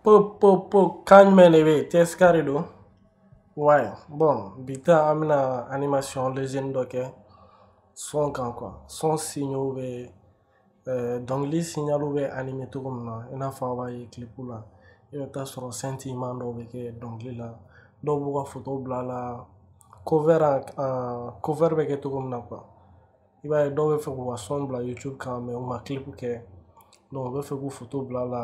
Po po po kan jumɛn de bɛ yen? TSK de don. Ouais, bon, bi ta an bɛna animation légende dɔ kɛ son kan quoi. Son signaux bɛ dɔnkili signal bɛ animer cogo min na, i n'a fɔ aw b'a ye clip la. I bɛ taa sɔrɔ sentiment dɔw bɛ kɛ dɔnkili la. Dɔw b'u ka photo bila a la. Cover bɛ kɛ cogo min na quoi. I b'a ye dɔw bɛ fɛ k'u ka son bila YouTube kan mais u ma clip kɛ. Donc u bɛ fɛ k'u photo bila a la.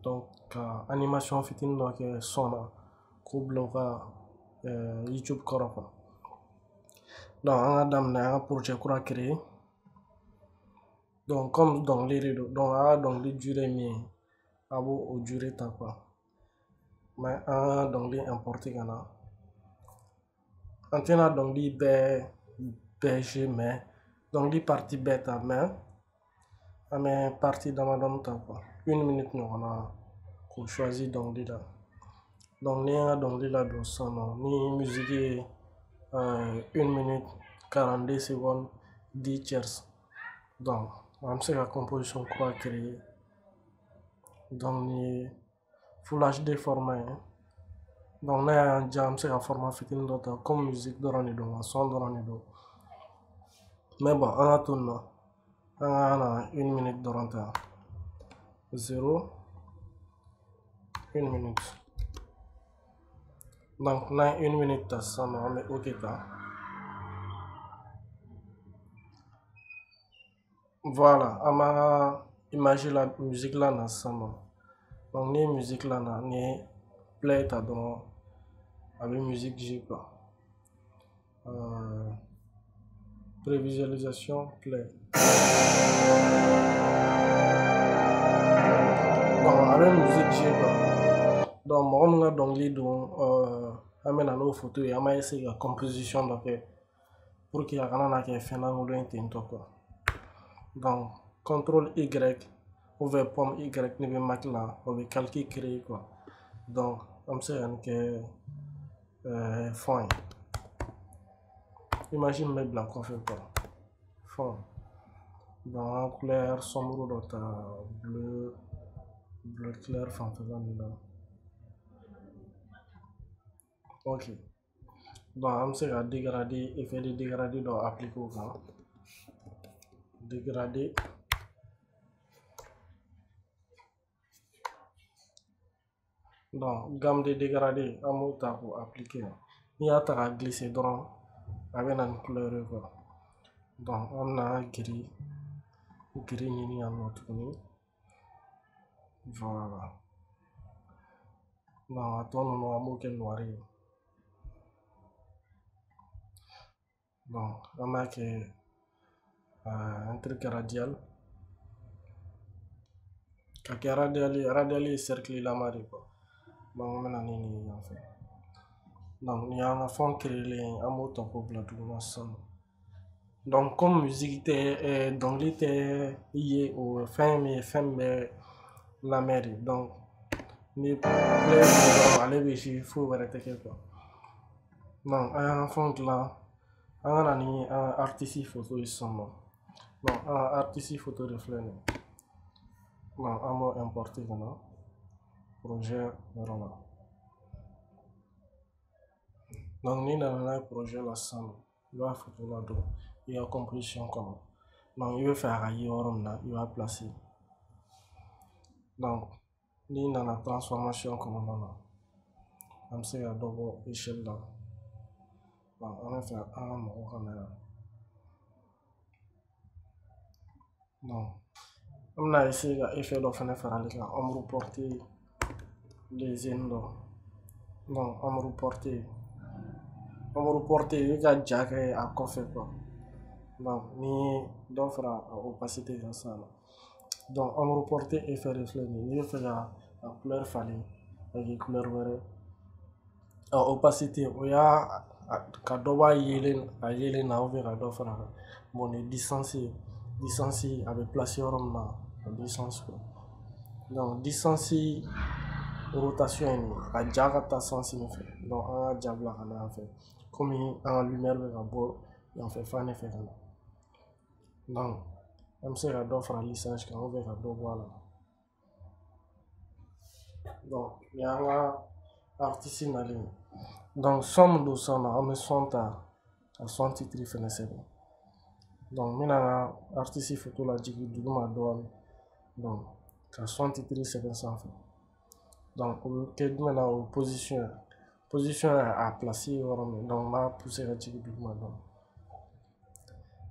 Donc ka animation fitinin dɔ kɛ son na k'o bila u ka YouTube kɔrɔ quoi. Donc an ka daminɛ, an ka projet kura créer. Donc comme dɔnkili de don, donc an ka dɔnkili durée min ye, a b'o o durée ta quoi. Mais an ka dɔnkili importer ka na. An tɛna dɔnkili bɛɛ jouer, mais dɔnkili partie bɛɛ ta, mais an bɛ partie damadɔni ta quoi. 1 minute ɲɔgɔnna k'o choisir dɔnkili la. Donc ni an ka dɔnkili ladon sisan nɔ, ni musique ye 1 minute 42 secondes 10 tiers. Donc an bɛ se ka composition kura créer. Donc ni ye Full HD format ye. Donc n'a y'an diya, an bɛ se ka format fitinin dɔ ta comme musique dɔrɔn de don, son dɔrɔn de don. Mais bon, an ka to nin na. An ka na 1 minute dɔrɔn ta. 0 1 minute. Donc n'an ye 1 minute ta sisan nɔ, an bɛ OK ta. Voilà, an b'an ka image la, musique la na sisan nɔ. Donc ni ye musique la na, ni ye play ta dɔrɔn, a bɛ musique jouer quoi. Prévisualisation play. Donc a bɛ musique jouer quoi. Donc mɔgɔ min ka dɔnkili don, an bɛ na n'o photo ye, an b'a essayer ka composition dɔ kɛ pour que a kana na kɛ fɛn lankolon ye ten tɔ quoi. Donc contrôle Y ou bien pomme Y ne bɛ Mac la, o bɛ calque créer quoi. Donc an bɛ se ka nin kɛ fond ye. Image min bɛ bila kɔfɛ quoi. Fond. Donc an ka couleur sombre dɔ ta, bleu, bleu clair fanfɛla nin na. Ok. Donc an bɛ se ka dégradé, effet de dégradé dɔ appliquer o kan. Dégradé. Donc gamme de dégradé, an b'o ta k'o appliquer. N'i y'a ta k'a glisser dɔrɔn, a bɛ na ni couleur ye quoi. Donc an bɛna gris ɲini yan nɔ tuguni. Voilà. Donc a tɔ ninnu an b'o kɛ noir ye. Donc an b'a kɛ un truc radial. Ka kɛ radial ye, radial ye cercle lama de quoi. Donc an bɛ na ni nin ye yan fɛ. Donc nin y'an ka fond créer an b'o ta k'o bila duguma sisan. Donc comme musique tɛ, dɔnkili tɛ ye, o fɛn min ye, fɛn min bɛ lamɛn de. Donc ni play dɔrɔn, ale bɛ jouer, foyi wɛrɛ tɛ kɛ quoi. Donc an y'an ka fond dilan, an ka na ni an ka artiste photo ye sisan nɔ. Donc an ka artiste photo de filɛ nin ye. Donc an b'o importer ka na projet yɔrɔ la. Donc n'i nana n'a ye projet la sisan nɔ, i b'a photo ladon i ka composition kɔnɔ. Donc i bɛ fɛ a ka ye yɔrɔ min na, i b'a placer. Donc n'i nana transformation kɔnɔna na, an bɛ se ka dɔ bɔ échelle la. Donc an bɛ fɛ an ka mɔgɔ ka na yan. Donc an bɛna essayer ka effet dɔ fɛnɛ fara ale kan, ombre portée léger dɔ. Donc ombre portée, ombre portée i bɛ ka ja kɛ a kɔfɛ quoi. Donc ni dɔ fara a opacité kan sisan nɔ. Donc ombre portée effet de filɛ nin ye, n'i bɛ fɛ ka a couleur falen ka kɛ couleur wɛrɛ. A opacité o y'a ka dɔ bɔ a yelen na ou bien ka dɔ fara a kan. Bon nin ye distance ye, distance a bɛ placer yɔrɔ min na, a distance quoi. Donc distance rotation ye nin ye, a ja ka taa sens min fɛ. Donc an ka ja bila ka na yan fɛ, komi an ka lumière bɛ ka bɔ yan fɛ fan de fɛ ka na. Donc an bɛ se ka dɔ fara lissage kan ou bien ka dɔ bɔ a la. Donc nin y'an ka artiste nalen ye. Donc son min don sisan nɔ, an bɛ son ta ka son titre fɛnɛ sɛbɛn. Donc n bɛna n ka artiste photo lajigin duguma dɔɔnin. Donc ka son titre sɛbɛn sanfɛ. Donc o bɛ kɛ jumɛn na, o ye position ye. Position ye a place ye yɔrɔ min. Donc n b'a pousser ka jigin duguma dɔɔnin.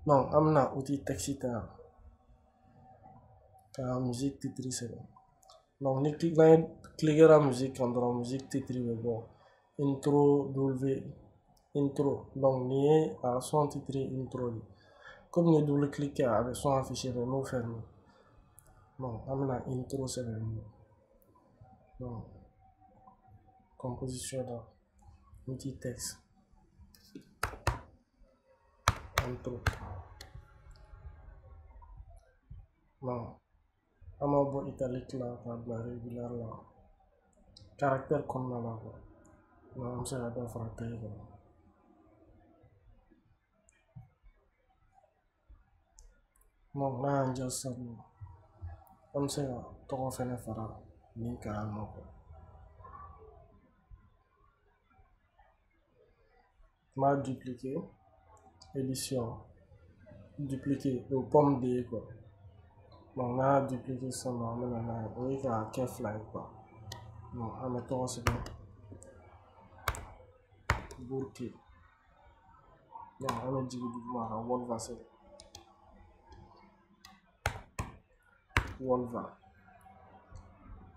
Donc an bɛna outil texte ta ka musique titre sɛbɛn. Donc ni n'an ye cliquera musique kan dɔrɔn, musique titre bɛ bɔ. Intro W intro. Donc nin ye a son titre intro de. Komi ni double clic kɛ, a bɛ son affiché dɛ, n'o fermé. Donc an bɛna intro sɛbɛn. Donc composition la, outil texte intro. Donc an b'a bɔ italique la k'a bila régulière la, caractère kɔnɔna la quoi. Donc an bɛ se ka dɔ fara taille kan. Donc n'a y'an diya sisan nɔ, an bɛ se ka tɔgɔ fɛnɛ fara nin kan yan nɔ quoi. N b'a dupliquer, édition, dupliquer, o pomme de ye quoi. Donc n'a y'a dupliquer sisan nɔ, an bɛ na n'a ye, o ye k'a kɛ fila ye quoi. Donc an bɛ tɔgɔ sɛbɛn Burke. Donc an bɛ jigin duguma ka Wolva sɛbɛn. Wolva.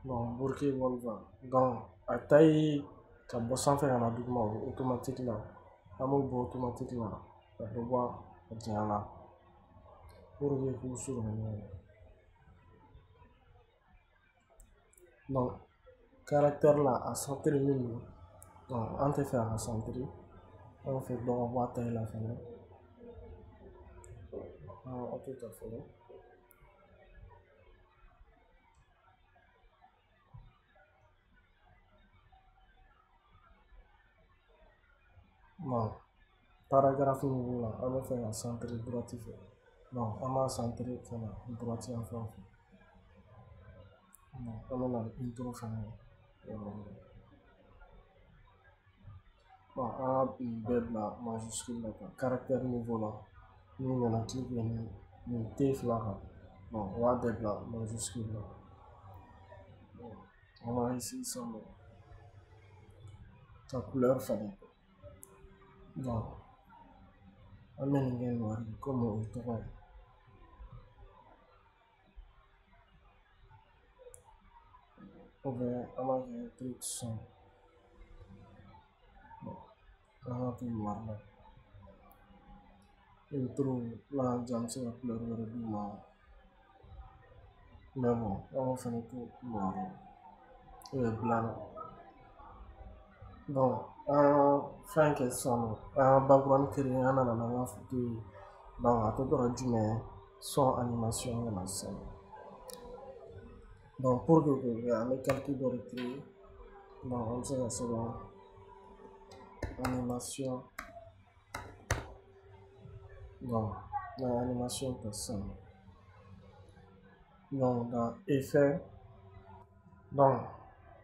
Donc Burke Wolva. Donc a taille ka bɔ sanfɛ ka na duguma, o automatique la. An b'o bɔ automatique la ka dɔ bɔ a janya la pour que k'u surunya ɲɔgɔn na. Donc caractère la, a centre min don, donc an tɛ fɛ a ka centre, an fɛ dɔ ka bɔ a taille la fɛnɛ. An ka auto ta fɔlɔ. Bon, paragraphe min b'o la, an bɛ fɛ ka centre droite fɛ. Donc an b'a centre ka na droite yan fan fɛ. Donc an bɛ na intro fɛnɛ yɔrɔ min. Bon, an ka nin bɛɛ bila majuscule la quoi. Caractère niveau la, n'i nana cliquer nin T fila kan, bon, o b'a bɛɛ bila majuscule la. Bon, on va essayer sisan nɔ ka couleur falen. Donc an bɛ nin kɛ noir ye komi o ye tɔgɔ ye. Ou bien an b'a kɛ truc sombre. Bon, an k'a to noir la. Intro n'a y'an diya, an bɛ se ka couleur wɛrɛ d'u ma. Mais bon, an b'o fɛnɛ to noir la. Ou bien blanc la. Donc an fɛn kɛ sisan nɔ, an ka background créer, an nana n'an ka photo ye. Donc a tɔ tora jumɛn ye, son animation ka na sisan. Donc pour que k'o kɛ, an bɛ calque dɔ de créer. Donc an bɛ se ka sɛbɛn animation. Donc n'an ye animation ta sisan nɔ, donc dans effet, donc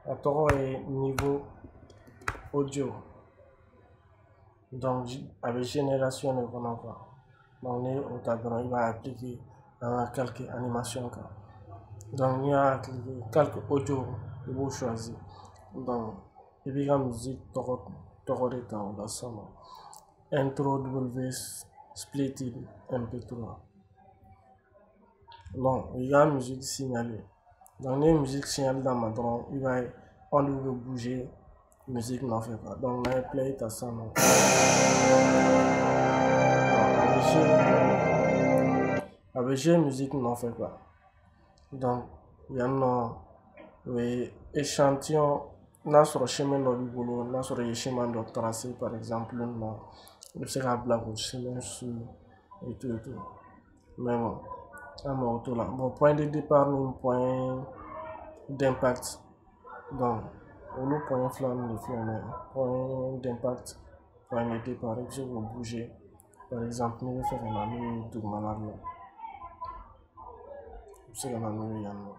a tɔgɔ ye niveau audio. Donc a bɛ génération de kɔnɔ quoi. Donc ni o ta dɔrɔn, i b'a appliquer an ka calque animation kan. Donc n'i y'a appliquer calque audio, i b'o choisir. Donc i b'i ka musique tɔgɔ de ta o la sisan nɔ. Intro W split MP3. Donc i ka musique signalée. Donc n'i ye musique signalée d'a ma dɔrɔn, i b'a ye onde bɛ bouger musique nɔfɛ quoi. Donc n'an ye play ta sisan nɔ, a bɛ jouer musique nɔfɛ quoi. Donc yan nɔ, o ye échantillon. N'a sɔrɔ chemin dɔ b'i bolo, n'a sɔrɔ i ye chemin dɔ tracer par exemple nɔ, i bɛ se k'a bila k'o chemin suivre et tout et tout. Mais bon, an mago t'o la. Bon, point de départ ni point d'impact. Donc olu point fila ninnu de filɛ nin ye, point d'impact, point de départ, i bɛ se k'o bouger. Par exemple, n'i bɛ fɛ ka na n'o ye dugumana la, i bɛ se ka na n'o ye yan nɔ.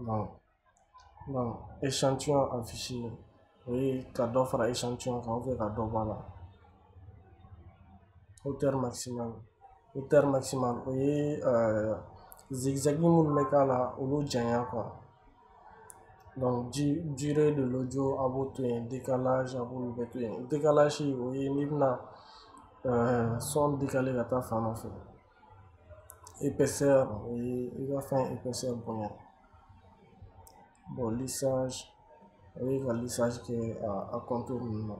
Donc échantillon affiché, o ye ka dɔ fara échantillon kan ou bien ka dɔ bɔ a la. Hauteur maximale, hauteur maximale o ye zigzag minnu bɛ k'a la olu janya quoi. Donc durée de l'audio a b'o to yen, décalage a b'olu bɛɛ to yen. Décalage o ye n'i bɛna son décaler ka taa fan dɔ fɛ. Épaisseur o ye i ka fɛn épaisseur bonya. Bon, lissage o ye ka lissage kɛ a contour ninnu na.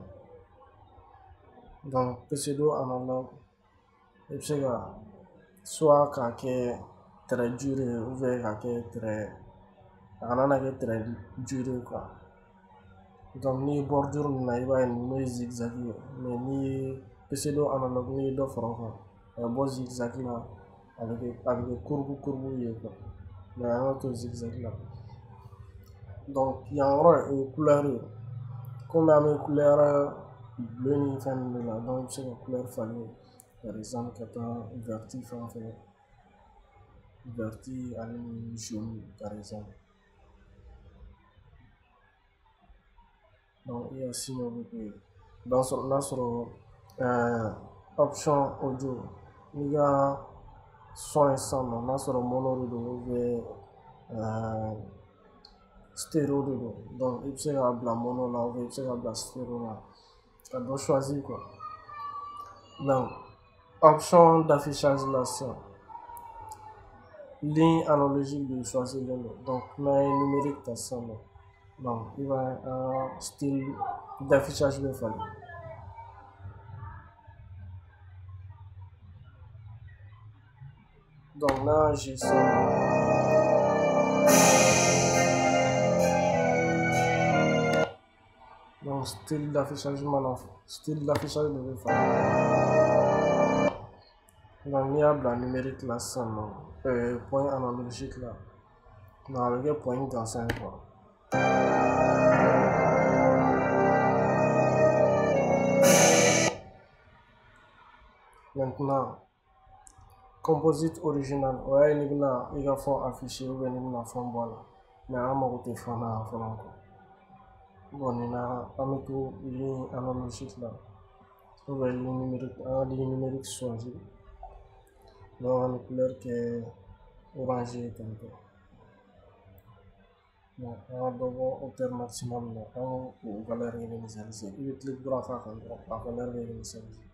Donc pseudo analogue, i bɛ se ka soit k'a kɛ très dur ye ou bien k'a kɛ très, a kana na kɛ très dur ye quoi. Donc n'i ye bordure ninnu na, i b'a ye ninnu ye zigzag ye, mais n'i ye pseudo analogue, n'i ye dɔ fara o kan, a bɛ bɔ zigzag la, a bɛ kɛ courbe courbe ye quoi. Mais an ka to zigzag la. Donc yan yɔrɔ o ye couleur ye, komi an bɛ couleur bleu ni fɛn ninnu de la, donc i bɛ se ka couleur falen, par exemple ka taa vert fan fɛ, vert ale ni jaune par exemple. Donc i ka signe bɛ k'o ye. Donc n'a sɔrɔ option audio, n'i ka son ye sisan nɔ, n'a sɔrɔ mono de don ou bien stéréo de don, donc i bɛ se k'a bila mono la ou bien i bɛ se k'a bila stéréo la, ka dɔ choisir quoi. Donc option d'affichage la sisan, ligne analogique de choisir don. Donc n'an ye numérique ta sisan nɔ, donc i b'a ye an style d'affichage bɛ falen. Donc n'an y'a jouer sisan, donc style d'affichage mana, style d'affichage de bɛ falen. Donc n'i y'a bila numérique la sisan nɔ, point analogique la, donc a bɛ kɛ point gansan ye quoi. Maintenant, composite original, o y'a ye n'i bɛna i ka fond afficher ou bien n'i bɛna fond bɔ a la, mais an mago tɛ fond na fɔlɔ quoi. Bon, nin na an bɛ to ligne analogique la ou bien ligne numérique, an ka ligne numérique choisir. Donc an bɛ couleur kɛ orange ye tantôt. Bon, an ka dɔ bɔ hauteur maximum na, an k'o valeur réinitialiser. I bɛ clic droit k'a kan dɔrɔn, a valeur bɛ réinitialiser.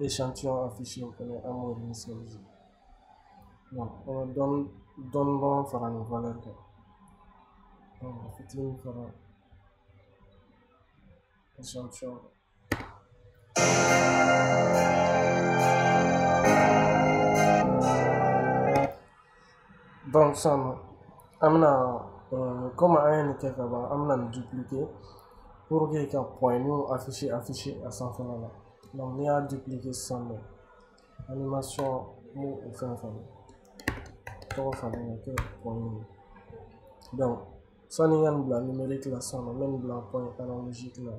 Échantillon affiché o fɛnɛ an b'o réinitialiser. Donc an bɛ dɔɔni dɔɔni fara nin valeur kan. Donc fitinin fara échantillon. Donc sisan nɔ, an bɛna komi an ye nin kɛ ka ban, an bɛna nin dupliquer pour que ka pointninw afficher a sanfɛla la. Donc n'i y'a dupliquer sisan nɔ, animation n b'o o fɛn falen, tɔgɔ falen ka kɛ point ye. Donc sani n ka nin bila numérique la sisan nɔ, n bɛ nin bila point analogique la,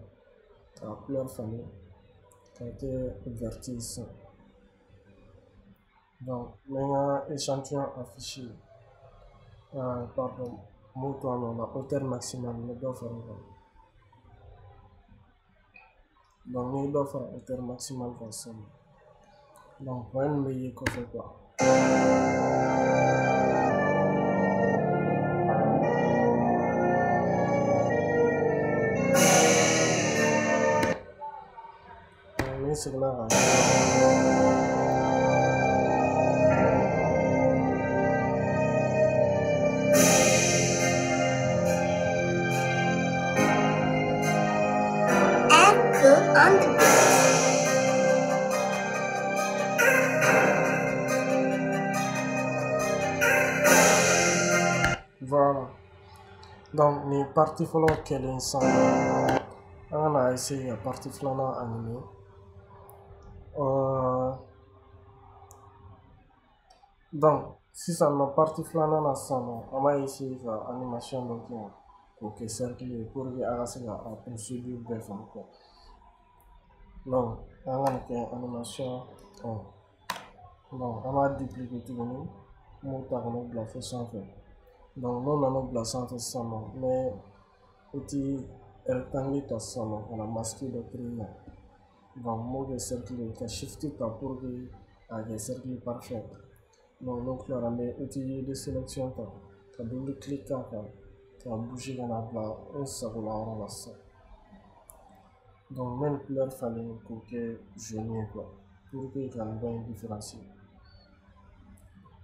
k'a couleur falen k'a kɛ vert ye sisan. Donc n bɛ n ka échantillon afficher, pardon, n b'o to a nɔ la, hauteur maximale n bɛ dɔ fara o kan. Donc n'i ye dɔ fara hauteur maximale kan sisan, donc point nin bɛ ye kɔfɛ quoi. Ni seginna ka on the beat. Voilà. Donc nin partie fɔlɔ kɛlen sisan, an ka na essayer ka partie filanan animer. Donc sisan nɔ partie filanan na sisan nɔ, an b'a essayer ka animation dɔ kɛ k'o kɛ cercle ye pour que a ka se ka a procédure bɛɛ faamu quoi. Donc an ka nin kɛ animation 1. Donc an b'a dupliquer tuguni, n b'o ta ka n'o bila fo sanfɛ. Donc n'o nana bila sanfɛ sisan nɔ, n bɛ outil rectangle ta sisan nɔ ka na masque dɔ créer yan. Donc n b'o kɛ cercle ye ka shift ta pour que a kɛ cercle parfait. Donc n'o tilara, n bɛ outil de sélection ta ka double clic k'a kan ka bouger ka na bila n sagola yɔrɔ la sisan. Donc n bɛ nin couleur falen k'o kɛ jaune ye quoi, pour que ka nin dɔ in différencier.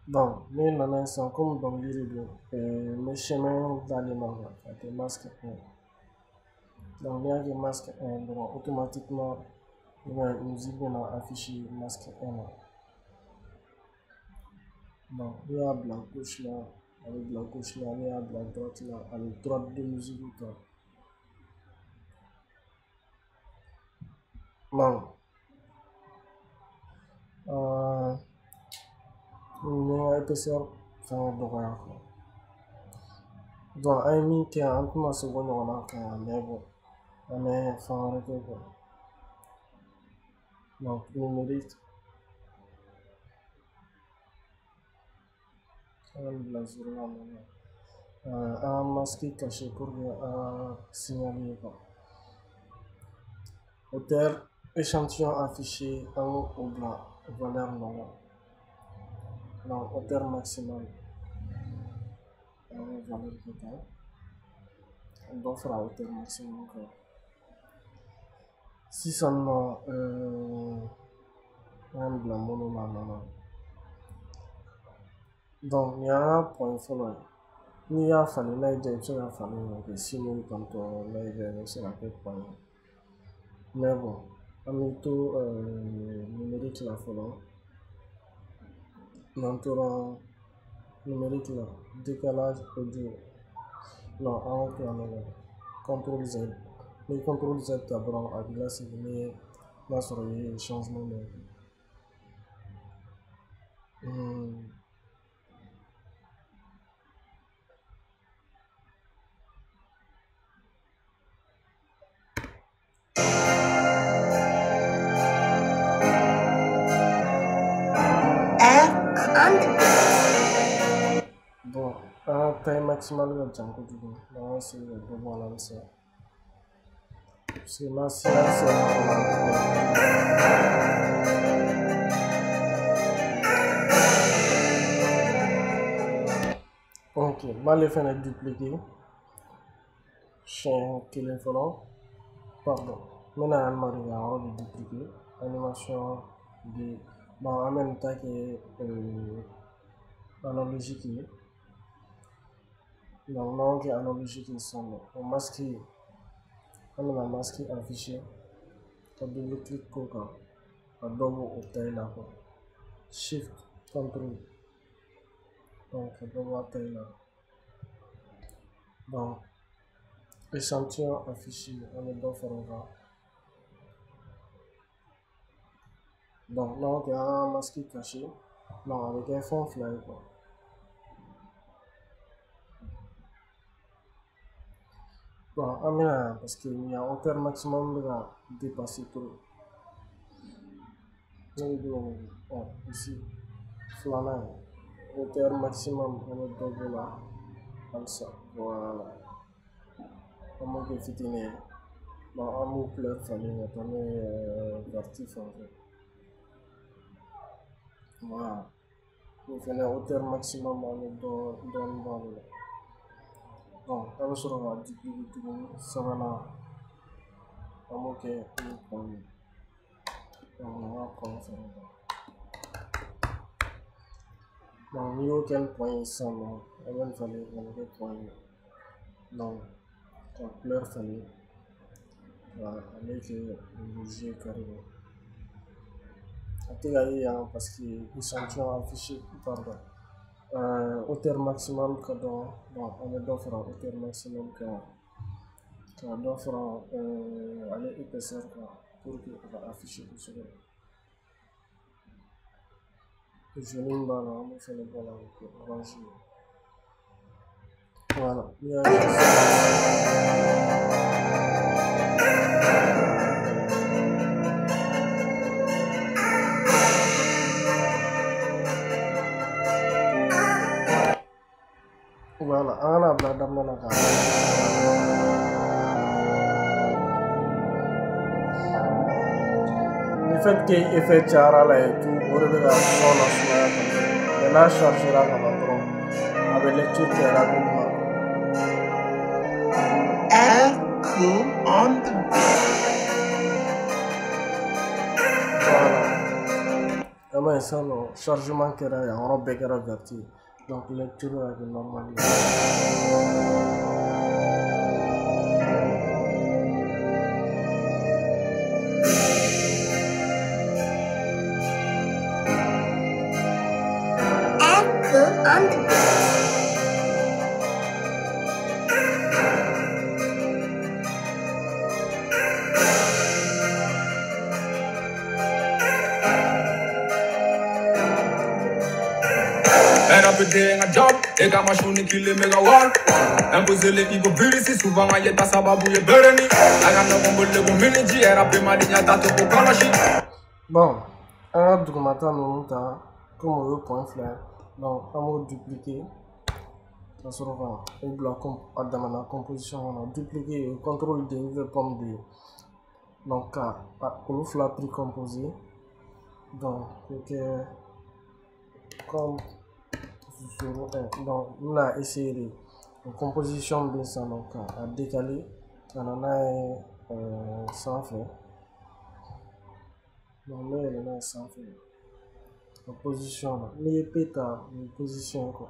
Donc ne nana ye sisan, komi dɔnkili de don, n bɛ chemin d'ale ma quoi, ka kɛ masque 1. Donc n'i y'a kɛ masque 1 dɔrɔn, automatiquement i b'a ye musique bɛna afficher masque 1 na. Donc n'i y'a bila gauche la, a bɛ bila gauche la, n'i y'a bila droite la, a bɛ droite de musique ta. Donc n ka épaisseur fɛngɛ dɔgɔya quoi. Donc an ye min kɛ, an tɛna se k'o ɲɔgɔnna kɛ yan, mais bon, an bɛ fɛn wɛrɛ kɛ quoi. Donc numérique, an ka bila zéro la nɔ. An ka masque caché pour que an ka signaler quoi. Hauteur échantillon affiché, an k'o bila valeur nɔ la. Donc hauteur maximale, an k'o valeur kɛ tan, dɔ fara hauteur maximum kan. Sisan nɔ, an ka bila mono la nɔ na. Donc nin y'an ka point fɔlɔ ye. N'i y'a falen, n'a y'i diya, i bɛ se ka falen ka kɛ signe tantɔ, n'a y'i diya i bɛ se ka kɛ point ye. Mais bon, an bɛ to numérique la fɔlɔ. N'an tora numérique la, décalage audio. Non, an ka to yan nɔ, contrôle Z. N'i ye contrôle Z ta dɔrɔn, a b'i lasegin ni n'a sɔrɔ i ye changement dɔ kɛ. Bon, an ka taille maximale ka jan kojugu, an ka se ka dɔ bɔ a la halisa. Parce que n'a sera sera ɲɔgɔn ma. Ok, n b'ale fɛnɛ dupliquer siɲɛ kelen fɔlɔ. Pardon, n bɛna yan nɔ de ka yɔrɔ de dupliquer. Animation de, bon, an bɛ nin ta kɛ analogique ye. Donc n'an y'o kɛ analogique ye sisan nɔ, o masque, an bɛna masque afficher ka double clic k'o kan ka dɔ bɔ o taille la quoi. Shift contrôle, donc ka dɔ bɔ a taille la. Donc échantillon affiché, an bɛ dɔ fara o kan. Donc n'an y'o kɛ, an ka masque caché, donc a bɛ kɛ fɛn fila ye quoi. Bon, an bɛna yan parce que yan hauteur maximum bɛ ka dépasser trop. Ne bɛ don ici filanan ye hauteur maximum, an bɛ dɔ b'o la halisa. Voilà, an b'o kɛ fitinin ye. Bon, an b'o couleur falen ka taa n'o ye vert fan fɛ. Voilà, o fɛnɛ hauteur maximum, an bɛ dɔ dɔɔnin bɔ ale la. Donc an bɛ sɔrɔ ka dupliquer tuguni sabanan, an b'o kɛ ni point ye. Donc an ka point fɛnɛ kan. Donc n'i y'o kɛ ni point ye sisan nɔ, a bɛ nin falen ka nin kɛ point ye. Donc ka couleur falen ka ale kɛ rouge ye carrément. A tɛ ka ye yan parce que échantillon affiché, pardon, hauteur maximum ka dɔgɔ. Bon, an bɛ dɔ fara hauteur maximum kan ka dɔ fara ale épaisseur kan pour que a ka afficher kosɛbɛ. Jaune min b'a la, an b'o fɛnɛ bɔ a la k'o kɛ orange ye. Voilà, n'i y'a ye Voilà, an kana bila daminɛ la k'a. Le fait que effet cayara la et tout, o de bɛ ka son lasumaya ka ɲɛ. Mais n'a chargera ka ban dɔrɔn, a bɛ lecture kɛ rapidement. Echo on the beat. Voilà. An b'a ye sisan nɔ chargement kɛra yan yɔrɔ bɛɛ kɛra vert ye. Donc lecture bɛ ka kɛ normal ye. Echo on the beat. RAPD nga job, eka mashuni kile mega war. Impose ego virisi souvent ayeta sababu ye bereni. Aga no kombole ko miniji RAP mali nya tato ko kalashi. Bon, an ka dugumata ninnu ta komi o ye point fila ye, donc an b'o dupliquer ka sɔrɔ ka o bila a damana composition kɔnɔ. Dupliquer o contrôle D ou bien pomme D. Donc ka olu fila précomposer. Donc k'o kɛ comme 0 1. Donc n bɛna essayer de o composition bɛ sisan nɔ ka a décaler ka na n'a ye sanfɛ. Donc n bɛ yɛlɛ n'a ye sanfɛ o position na. N'i ye P ta nin position quoi.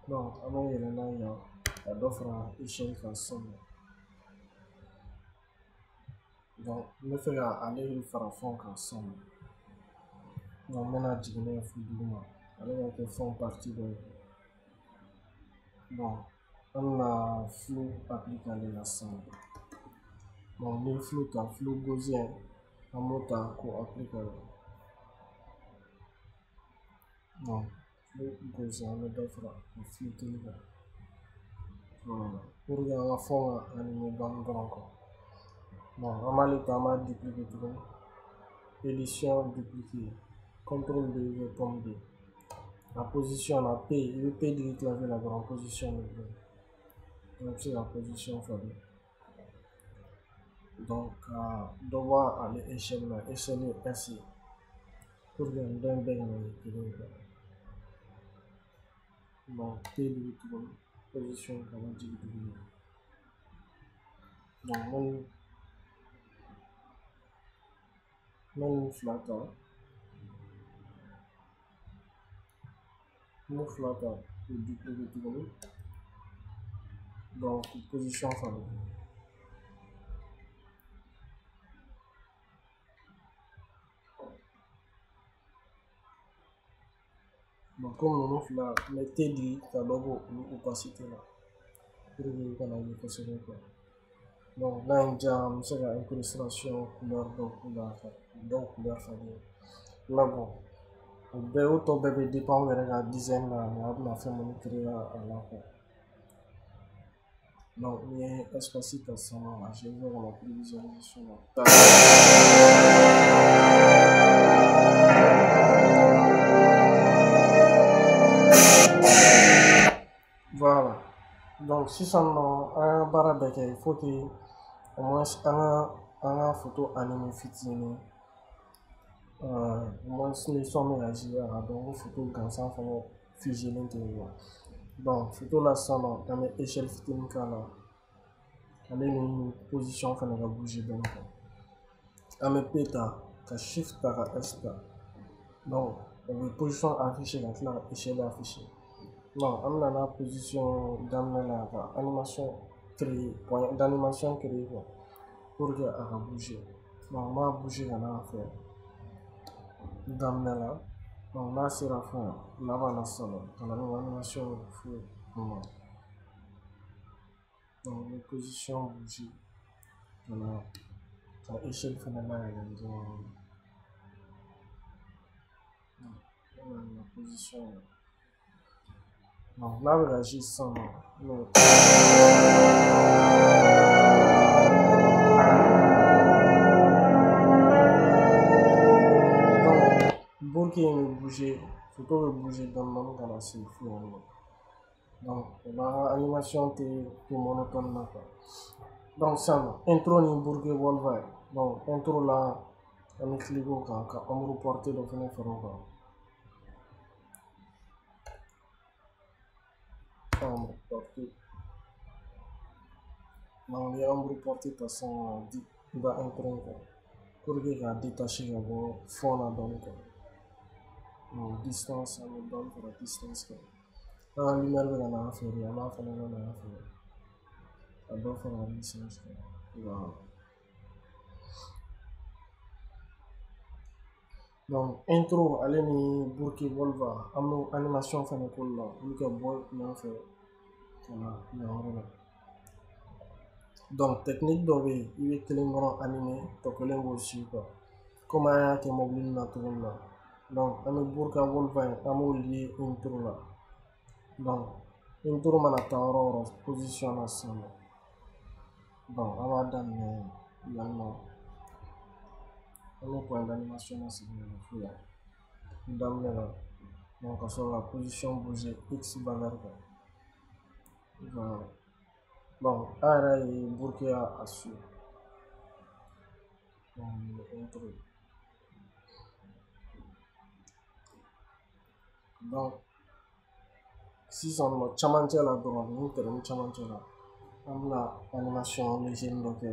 Donc an bɛ yɛlɛ n'a ye yan ka dɔ fara échelle kan sisan nɔ. Donc n bɛ fɛ ka ale fara fond kan sisan nɔ. Donc n bɛna jigin n'a ye fo duguma. Ale b'a kɛ fond partie dɔ ye. Bon, an bɛna flou appliquer ale la sisan. Bon, n'i ye flou ta, flou gaussien, an b'o ta k'o appliquer a la. Bon, flou gaussien, an bɛ dɔ fara o flouteli kan. Voilà, pour que an ka fond ka animer dɔɔni dɔrɔn quoi. Bon, an b'ale ta, an b'a dupliquer tuguni. Édition dupliquer, contrôle D ou pomme D. La position la P, i bɛ P digi clavier la dɔrɔn position bɛ bɔ. Donc i bɛ se ka position falen. Donc ka dɔ bɔ ale échelle la, échelle ye S ye. Pour que nin dɔ in bɛɛ kana kɛ kelen ye quoi. Donc P digi tuguni, position kana jigin duguma. Donc n bɛ nin fila ta. N b'o fila ta k'o dupliquer tuguni. Donc position falen. Bon, komi ninnu fila n bɛ T digi ka dɔ bɔ olu opacité la pour que u kana ye kosɛbɛ quoi. Donc n'a ye n diya n bɛ se ka incrustation couleur dɔw k'u la ka dɔw couleur falen. Mais bon, o bɛɛ o tɔ bɛɛ bɛ dépend aw yɛrɛ ka design na ani aw bɛna fɛn minnu créer a la quoi. Donc n'i ye espace ta sisan nɔ a je vais ka na prévisualisation na. Voilà. Donc sisan nɔ an ka baara bɛɛ kɛ, il faut que au moins an ka photo animer fitinin. Au moins ni son bɛ ka jouer a ka dɔn ko photo gansan fana figelen tɛ quoi. Donc photo la sisan nɔ an bɛ échelle fitinin k'a la. Ale ni position fana ka bouger dɔɔni quoi. An bɛ P ta ka shift ta ka S ta. Donc o bɛ position afficher ka tila ka échelle afficher. Non, an bɛna n'a position daminɛ la ka animation créer, point d'animation créer quoi, pour que a ka bouger. Donc n b'a bouger ka n'a fɛ daminɛ la. Donc n'a sera fond laban na sisan nɔ ka na ni animation fo kun ma. Donc n bɛ position bouger ka na ka échelle fana layɛlɛ dɔɔni. Donc n bɛna na position. Donc n'a bɛ ka jouer sisan nɔ. Donc burki in bɛ bouger, photo bɛ bouger dɔɔni dɔɔni ka na se fo yan nɔ. Donc o b'an ka animation tɛ monotone na quoi. Donc sisan intro ni Burke Volva ye. Donc intro la an bɛ cliquer o kan ka ombre portée dɔ fɛnɛ fara o kan. Ombre portée. Donc n'i ye ombre portée ta sisan k'a da intro in kan pour que k'a détacher ka bɔ fond na dɔɔni quoi. Donc distance, an bɛ dɔɔni fara distance kan. An ka lumière bɛ ka na an fɛ de, an b'a fana ka na an fɛ ka dɔ fara distance kan. Voilà. Donc intro ale ni Burke Volva an b'o animation fɛnɛ k'olu la olu ka bɔ ɲɔgɔn fɛ ka na yan yɔrɔ la. Donc technique dɔ bɛ yen, i bɛ kelen dɔrɔn animer, tɔ kelen b'o suit quoi. Komi an y'a kɛ mobili na cogo min na. Donc an bɛ Burke Volva in an b'o lier intro la. Donc intro mana taa yɔrɔ o yɔrɔ position na sisan nɔ. Donc an b'a daminɛ yan nɔ. An bɛ point d'animation na segin ka na fo yan daminɛ la. Donc ka sɔrɔ ka position bouger x valeur kan. Voilà. Donc an yɛrɛ ye Burke y'a suit. Donc intro. Donc sisan nɔ camancɛ la dɔrɔn, nin tɛrɛmu camancɛ la, an bɛna animation léger dɔ kɛ.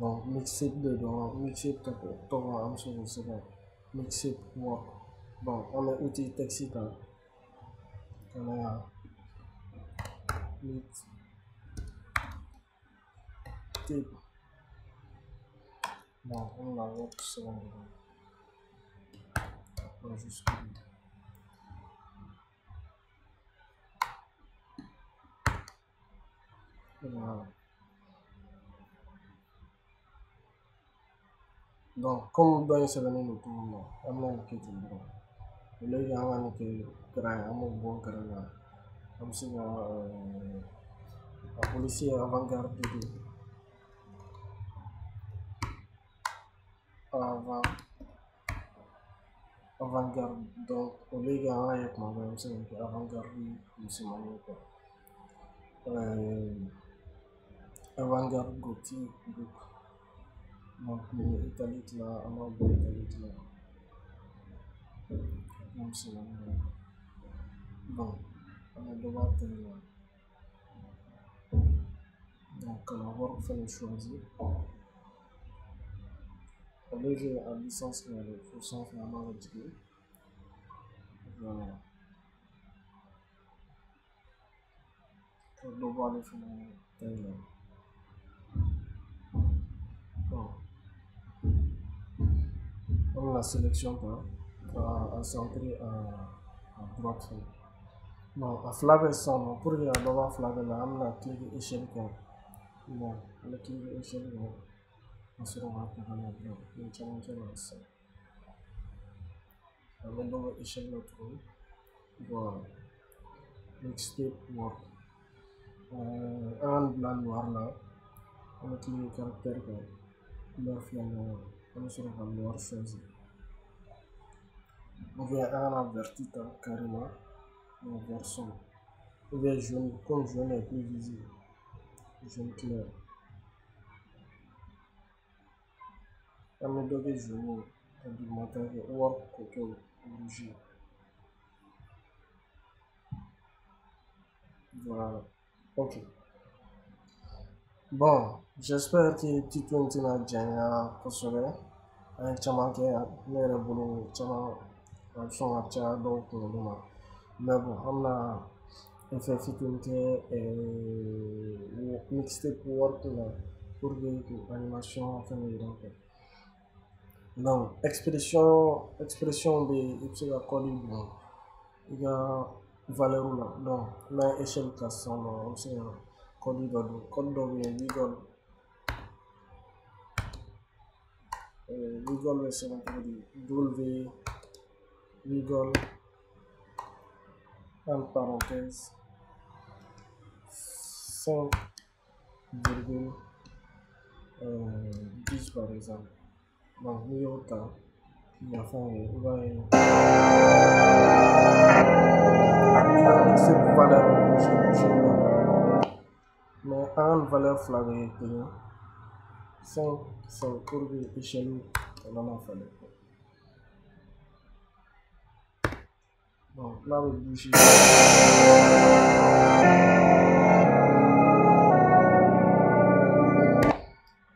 Donc mixtape de don, mixtape tɔgɔ an bɛ se k'o sɛbɛn mixtape work. Donc an bɛ outil texte ta ka na yan mixtape. Donc an bɛna work sɛbɛn dɔrɔn majuscule. Voilà. Donc comme dɔ in sɛbɛnnen don cogo min na, an bɛna nin kɛ ten dɔrɔn. Au lieu que an ka nin kɛ gras ye, an b'o bɔ gras la. An bɛ se ka a police ye avant-garde de avant-garde. Donc au lieu que an ka ye kuma bɛɛ, an bɛ se ka kɛ avant-garde misɛnmanin ye quoi. Avant-garde gothique. Donc nin ye italique la, an b'a bɔ italique la. Misɛnmanin ye. Donc an bɛ dɔ bɔ a tɛgɛ la. Donc ka na work fɛnɛ choisir. Au lieu que a distance ka yɛlɛ fo sanfɛ, an b'a lajigin. Voilà. Ka dɔ bɔ ale fɛnɛ taille la. Bon. An bɛna sélection ta k'a centrer à droite fɛnɛ. Bon, a fila bɛɛ sisan nɔ, pour que ka dɔ bɔ a fila bɛɛ la, an bɛna cliquer échelle kan. Bon, an bɛ cliquer échelle kan ka sɔrɔ k'a ta ka na bila nin camancɛ la sisan. An bɛ dɔ bɔ échelle la tuguni. Voilà. Mixtape work. An ka nin bila noir la. An bɛ cliquer caractère kan. Couleur filanan an bɛ sɔrɔ ka noir choisir. Ou bien an kana vert ta carrément, mais vert sombre. Ou bien jaune, comme jaune est plus visible. Jaune clair. An bɛ dɔ kɛ jaune ye ka dugumata kɛ work k'o kɛ rouge. Voilà. Ok. Bon, j'espère que tuto in tɛna janya kosɛbɛ. An ye caman kɛ, ne yɛrɛ bolo caman a bɛ sɔn ka caya dɔw kunkolo ma. Mais bon, an bɛna effet fitinin kɛ mixtape work la pour que k'o animation fɛnɛ yira quoi. Donc expression bɛ yen, i bɛ se ka code don i ka valeur la. Donc n'an ye échelle ta sisan nɔ, an bɛ se ka code dɔ don. Code dɔ bɛ yen, wiggle. Wiggle bɛ sɛbɛn cogo di? W wiggle en parenthèse 5,10 par exemple. Donc n'i y'o ta k'i ka fɛn kɛ, i b'a ye mixtape valeur bouger bouger la. Mais an ka valeur fila bɛ kɛ kelen 5 5 pour que échelle kana falen. Donc là bɛ bouger.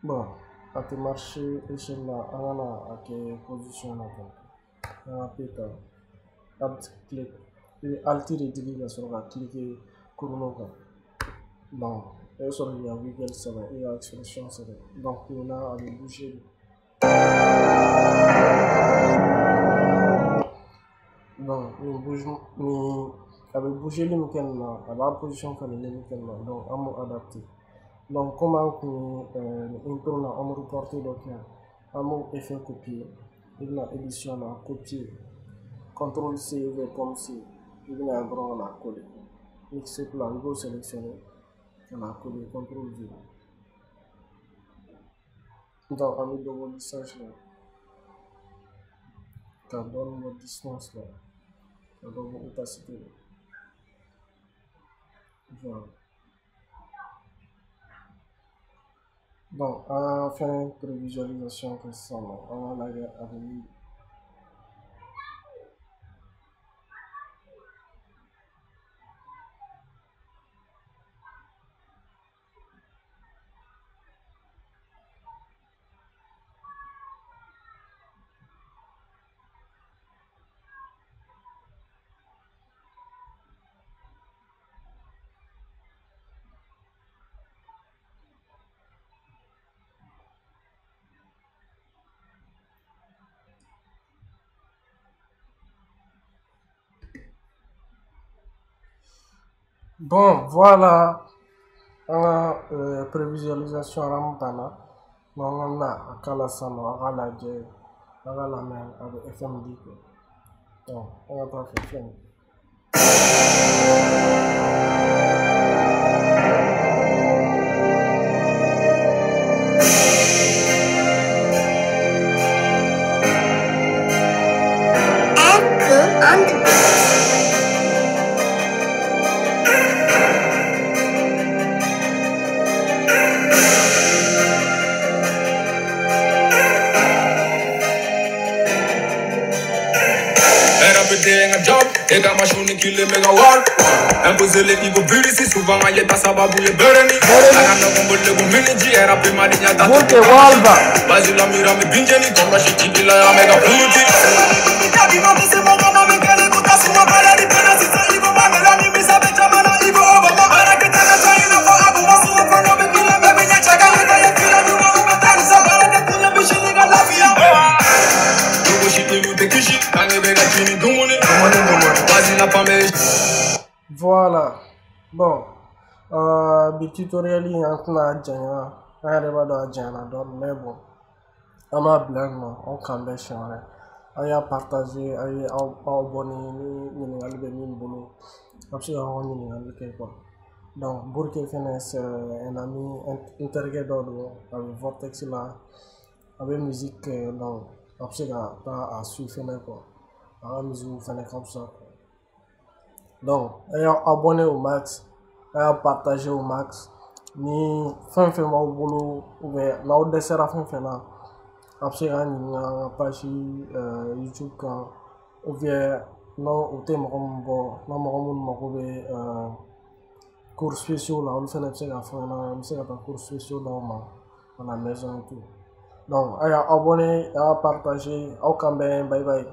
Bon, a tɛ marcher échelle la, an kana a kɛ position na tan. An ka P ta, alt clic, i bɛ alt de digi ka sɔrɔ ka cliquer chrono kan. Donc i bɛ sɔrɔ k'i ka virgule sɛbɛn, i ka expression sɛbɛn. Donc nin na a bɛ bouger de. Donc nin bouge nin a bɛ bougeli min kɛ nin na, a b'a position falenni min kɛ nin na, donc an b'o adapter. Donc comme an kun ye nin intro la ombre portée dɔ kɛ yan, an b'o effet copier. I bɛna édition na copier, CTRL C ou bien pomme C, i bɛna yan dɔrɔn ka na coller. Mixup la i b'o sélectionner ka na coller, CTRL V. Donc an bɛ dɔ bɔ distance la, ka dɔɔni bɔ distance la, ka dɔ bɔ opacité la. Voilà. Donc an ka fɛn prévisualisation kɛ sisan nɔ, an k'a lajɛ a bɛ min. Bon, voilà, an ka prévisualisation an banna. Donc an bɛna a k'a la sisan nɔ, a k'a lajɛ, a k'a lamɛn, a bɛ effet min di quoi. Donc an ka taa fɛ filɛ nin ye. Echo on the beat. Job, ega mashuni kile mega work. Imposer ego virisi souvent an yeta sababu ye bereni. Aga no kumbole go miniji era pe mali nya ta. Burke walba. Bazi la mira me binjeni kama shiti bila ya mega fruity. Voilà. Bon, bi tutoriel in an tɛna janya, an yɛrɛ b'a dɔn a janyana dɔɔni, mais bon, an b'a bila yen nɔ, aw k'an bɛn siɲɛ wɛrɛ. Aw y'a partager, aw ye aw abonné ni ɲininkali bɛ min bolo, a bɛ se ka aw ka ɲininkali kɛ quoi. Donc Burke fɛnɛ c'est un ami, n terikɛ dɔ don, a bɛ Vortex la, a bɛ musique kɛ, donc a bɛ se ka taa a suit fɛnɛ quoi. A ka musique fɛnɛ ka fisa quoi. Donc, ayez abonné au max, ayez partagé au max. Ni fɛn fɛn b'aw bolo ou bien n'aw dɛsɛra fɛn fɛn na, a bɛ se k'an ɲininka an ka page YouTube kan, ou bien n'o o tɛ mɔgɔ min bɔ, n'a mɔgɔ minnu mako bɛ cours spéciaux la, olu fɛnɛ bɛ se k'a fɔ an ɲɛna, an bɛ se ka taa cours spéciaux d'aw ma à la maison et tout. Donc, ayez abonné, ayez partagé, aw k'an bɛn, bye bye.